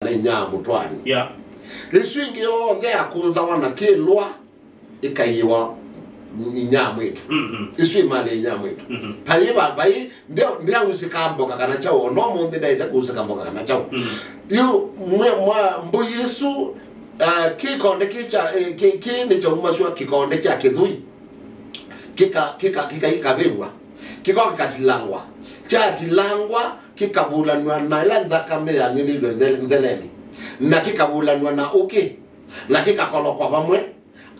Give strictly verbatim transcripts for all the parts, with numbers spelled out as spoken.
na inya mũtwaani. Yeah. Ĩsu ĩngĩ yonthe yakũnzawa na kĩlwa ĩkaiwa inya mwĩtu. Mhm. Ĩsu ĩmalĩ inya mwĩtu. Mhm. Vai va-, vai, ndĩa-, ndĩausĩka mboka kana kyaũ, o no mũnthĩ ndaĩte kũusĩka mboka kana kyaũ. Mhm. Yu mwe-, mwa mbũi ĩsu, uh, kĩkonde kĩ kya, eh, kĩ, kĩ nĩ kyaumasw'a kĩkonde kya kĩthũi. Kĩka-, kĩka-, kĩka-, kĩkavĩw'a. Kĩko kĩkatilangwa. Kyatilangwa, kĩkavũlanw'a na ĩla nthakame yanyĩlĩlwe nthe-, nthenenĩ. Na kĩkavũlanw'a na ũkĩ. Na kĩkakolokwa vamwe.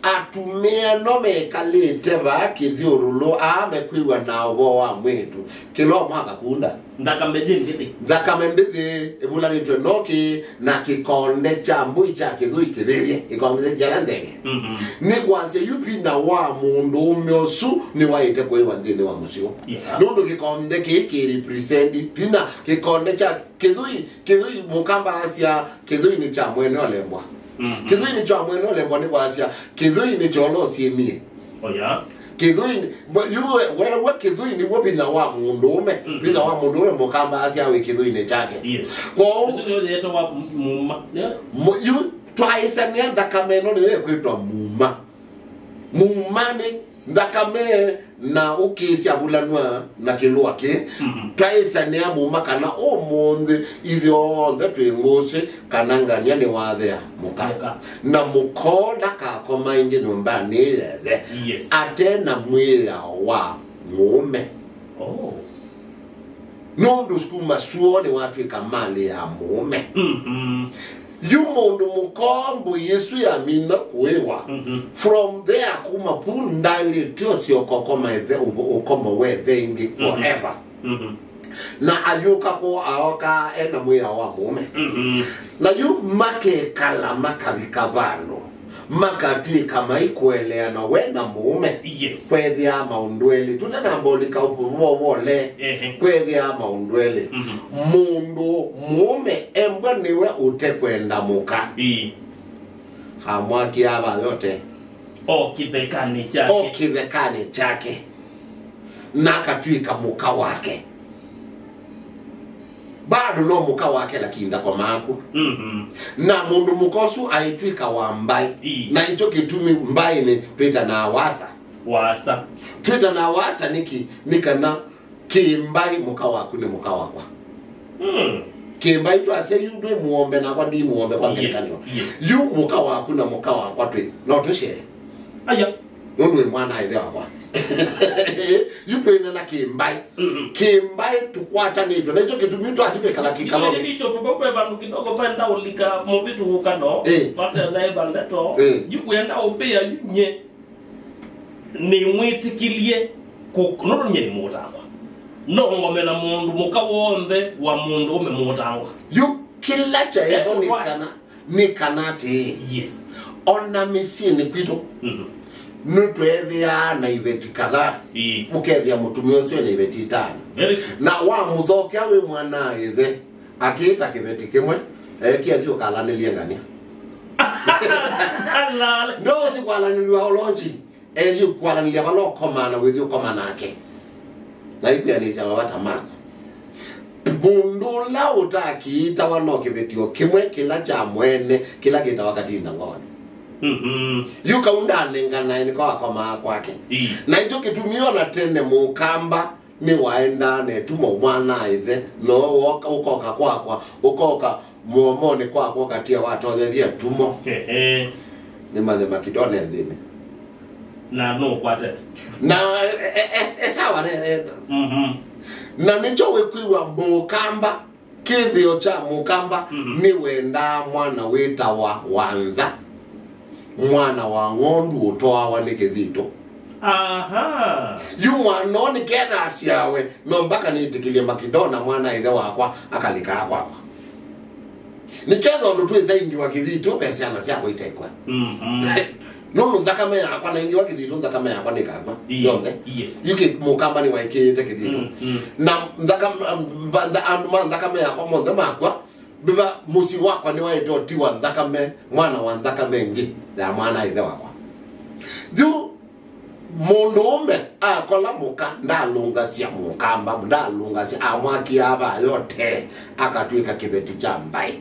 Atumĩa no mekalĩte vaa kĩthyũlũlũ, aa mekwĩw'a na ũvoo wa mwĩĩtu. Kĩla ũmwe akakunda. Nthakame yĩ mbĩthĩ. Nthakame mbĩthĩ ĩvũlanĩtw'e nokĩ na kĩkonde kya mbũi kya kĩthũi kĩvĩvye, ĩkonde yala nzenge. Mhm. Nĩ kwasya yu vinya wa mũndũũme ũsu nĩwaĩte kũĩwa nthĩnĩ wa mũsyĩ ũũ. Yeah. Nũndũ kĩkonde kĩĩ kĩ represent vinya, kĩkonde kya kĩthũi, kĩthũi mũkamba asya kĩthũi nĩ kya mwene ũlembwa. Mhm. Kĩthũi nĩ kya mwene ũlembwa nĩ kwasya kĩthũi nĩ kyola ũsyĩmie. Oh, yeah. Kĩthũi nĩ, we, yu we, we, we kĩthũi nĩw'o vinya wa mũndũũme. Mhm. Vinya wa mũndũũme mũkamba asya wĩ kĩthũinĩ kyake. Yes. Kwoou, ũsu nĩyo yĩtawa muma. Yeah. Mu-, yu twaĩsanĩa nthakame ĩno nĩyo ĩkwĩtwa muma. Muma nĩ nthakame na ũkĩ syavulanw'a na kĩlũa kĩ. Mhm. Twaĩsanĩa muma kana ũmũnthĩ ithyonthe twĩ ngũsĩ kana ngania nĩwathea mũka. Mũka. Na mũka ndakakoma ĩngĩ nyũmbanĩ ya ĩthe. Yes. Ate na mwĩao wa mũũme. Oh. Nũndũ kuma syũa nĩwatw'ĩka malĩ ya mũũme. Mhm. Yu mũndũ mũka mbũi ĩsu yamina kũĩwa. Mhm. From there kuma pu ndaĩlĩte ũsyoka ũkoma ĩthe, ũvo-, ũkomo wa ĩthe ĩngĩ. Mhm. Forever. Mhm. Na ayũka kũu aoka ena mwĩao wa mũũme. Mhm. Na yu makekala makavika vandũ makatw'ĩka maikũeleana we na mũũme. Yes. Kwethĩaa maũndũ elĩ. Tũtanamba ũlika ũvovole. Ehe. Kwethĩaa maũndũ elĩ. Mhm. Mũndũ mũũme embwa nĩwe ũtekwenda mũka. Ii. Amwakia ava yote. O kĩthekanĩ kyake. O kĩthekanĩ kyake. Na akatw'ĩka mũka wake. Bado no mũka wake, lakini ndakomaa kw'o. Mhm. Na mũndũ mũka ũsu aitw'ĩka wa mbaĩ. Ii. Na ĩkyo kĩtumi mbaĩnĩ twĩtanaa wasa. Wasa. Twĩtanaa wasa nĩkĩ? Nĩ kana kĩmbaĩ mũka waku nĩ mũka wakwa. Mm. Kĩmbaĩ twasya yu ndwĩ mũombe nakwa ndi mũombe kwa, yes, ngelekany'o. Yes. Yu mũka waku na mũka wakwa twĩ, no tũshee. Aya. Nũndũ wĩ mwana ĩthe wakwa. Yu twĩnena kĩmbaĩ. Mhm. Kĩmbaĩ tũkwatanĩtwe. Na ĩkyo kĩtumi twathi kwĩkala kĩkalo. Nĩ Bishop, vau ve vandũ kidogo venda ũlika mũvĩtũkano. Eh. Vate na ĩva ndeto. Eh. Yu wenda ũpĩa yu nye. Nĩmwĩtĩkĩlye kũ-, nũndũ nyie nĩ mũũtangwa. No ngome na mũndũ mũka w'onthe wa mũndũũme mũũtangwa. Yu kĩla kyaĩvo nĩ kana, nĩ kana atĩĩ. Yes. Ona mĩsyĩnĩ kwitũ, mhm, nĩtweethĩaa na iveti kadhaa. Ĩĩ. Ũkethĩa mũtumĩa ũsu ena iveti itano. Very true. Na wamũthokea wĩ mwana-a-ĩthe, akĩĩta kĩveti kĩmwe, ekie athi ũkalanĩlye ngania. Salale. No ũthi kwalanĩlw'a olonji, ethi kwalanĩlya vala ũkomaa na wĩthi ũkoma nake. Na ikwĩanĩsya mavata maku. Mũndũ ũla ũtakĩĩtawa no kĩveti o kĩmwe kĩla kya mwene, kĩla kĩtawa katinda ngoonĩ. Mhm. Yu kau ndanenganae nĩko akomaa kwake. Ii. Na ĩkyo kĩtumi ona tene mũkamba nĩwaendaa na ĩtumo mwana-a-ĩthe, no woka, ũkoka kwakwa, ũkoka mũomonĩ kwakwa ũkatia watonyethya ĩtumo. Ehe. Nĩmanye Makidona e nthĩnĩ. Na nũkwate. Na e, e, e, e, sawa, ne, e. Mhm. Na nĩkyo wĩkwĩw'a mũkamba, kĩthĩo kya mũkamba, mhm, nĩwendaa mwana wĩtawa wa nza. Mwana wa ng'ondu ũtoawa nĩ kĩthitũ. Aha. Yu mwana ũũ nĩketha asyawe, no mbaka nĩtĩkĩlye Makidona mwana-a-ĩthe wakwa akalikaa kwakwa. Nĩketha ũndũ twĩsa ingiwa kĩthitũ, ve syana syakwa itekw'a. Mhm. Nũndũ nthakame yakwa na ingiwa kĩthitũ, nthakame yakwa nĩkakw'a. Ii. Yonthe. Yes. Yu kĩ-, mũkamba nĩwaĩkĩĩte kĩthitũ. Mm, mm. Na nthakame, mba-, ntha-, andũ ma nthakame yakwa monthe makw'a, Viva mũsyĩ wakwa nĩwaĩte ũtiwa nthakame, mwana wa nthakame ĩngĩ ya mwana-a-ĩthe wakwa. Yu mũndũũme akola mũka, ndalũngasya mũkamba, ndalũngasya, amwakia ava yote, akatw'ĩka kĩveti kya mbaĩ.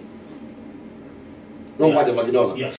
No ngwate Makidola. Yeah.